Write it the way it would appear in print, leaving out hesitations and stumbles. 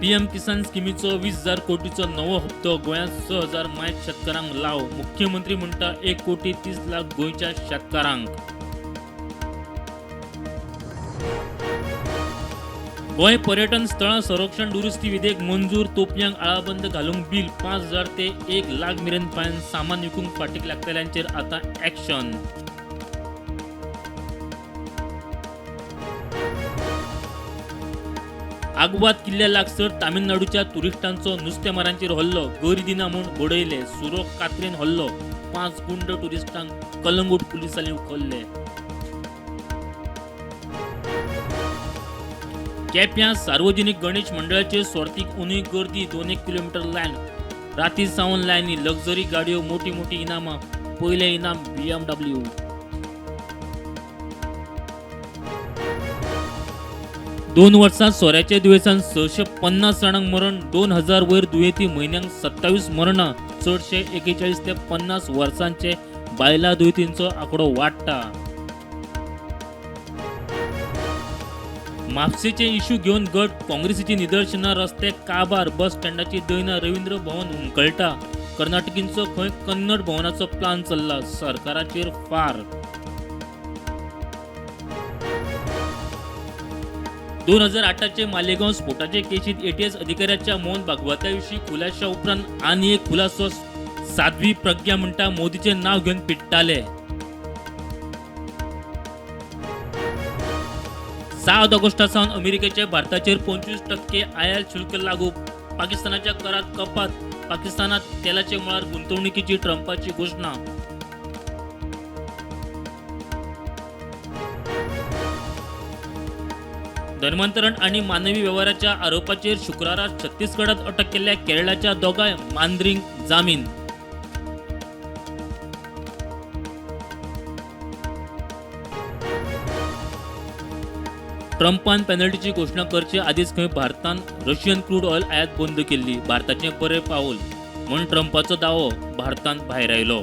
PM किसान स्किमीचो 20,000 कोटीचो नवो हप्तो, गोंयांत 6,000 मायज शेतकारांक लाव. मुख्यमंत्री म्हणटा 1 कोटी 30 लाख गोंयच्या शेतकारांक. गोंय पर्यटन स्थळां संरक्षण दुरुस्ती विधेयक मंजूर. तोपयांक आळाबंद घालूंक बील. 5,000 ते 1 लाख मेरेन फायन. सामान विकूंक फाटीक लागतल्यांचेर आतां ॲक्शन. आगवाद किल्ल्या लागसर तामिळनाडूच्या टुरिस्टांचो नुस्तेमारांचेर हल्लो. गरी दिना म्हूण बडयले. सुरो कातरेन हल्लो. 5 गुंड टुरिस्टांक कलंगूट पुलिसांनी उखल्ले. केप्यां सार्वजनिक गणेश मंडळाचे सोर्तीक अंदूय गर्दी. 2-1 किलोमिटर लायन. राती सावन लायनी. लक्झरी गाडयो, मोठी मोठी इनामां. पयलें इनाम बीएमडब्ल्यू. 2 वर्सां सोऱ्याच्या दुयेंसान 650 जाणांक मरण. 2000 वयर दुयेंती. म्हयन्याक 27 मरणां. चडशे 41 ते 50 वर्सांचे. बायलां दुयेंतींचो आंकडो वाडटा. म्हापशेचे इश्यू घेवन गट काँग्रेसीची निदर्शनां. रस्ते काबार. बस स्टँडाची दैना. रवींद्र भवन हुमकळटा. कर्नाटकींचो खंय कन्नड भवनाचो प्लान चल्ला. सरकाराचेर फार. 2008चे मालेगांव स्फोटाचे केशीत एटीएस अधिकाऱ्याच्या मोहन भागवता विशीं खुलाश्या उपरांत आनी एक खुलासो. साध्वी प्रज्ञा म्हणटा, मोदीचें नांव घेवन पिडटाले. 7 ऑगस्टा सावन अमेरिकेचे भारताचेर 25% आयात शुल्क लागू. पाकिस्तानाच्या करात कपात. पाकिस्तानात तेलाच्या मळार गुंतवणुकीची ट्रंपाची घोशणा. धर्मांतरण आणि मानवी व्यवहाराच्या आरोपाचेर शुक्रारा छत्तीसगडात अटक केल्ल्या केरळाच्या दोगांय मांद्रींक जामीन. ट्रंपान पेनल्टीची घोशणा करचे आदींच खंय भारतान रशियन क्रूड ऑयल आयात बंद केल्ली. भारताचें बरें पावल म्हूण ट्रंपाचो दावो. भारतान भायरायलो.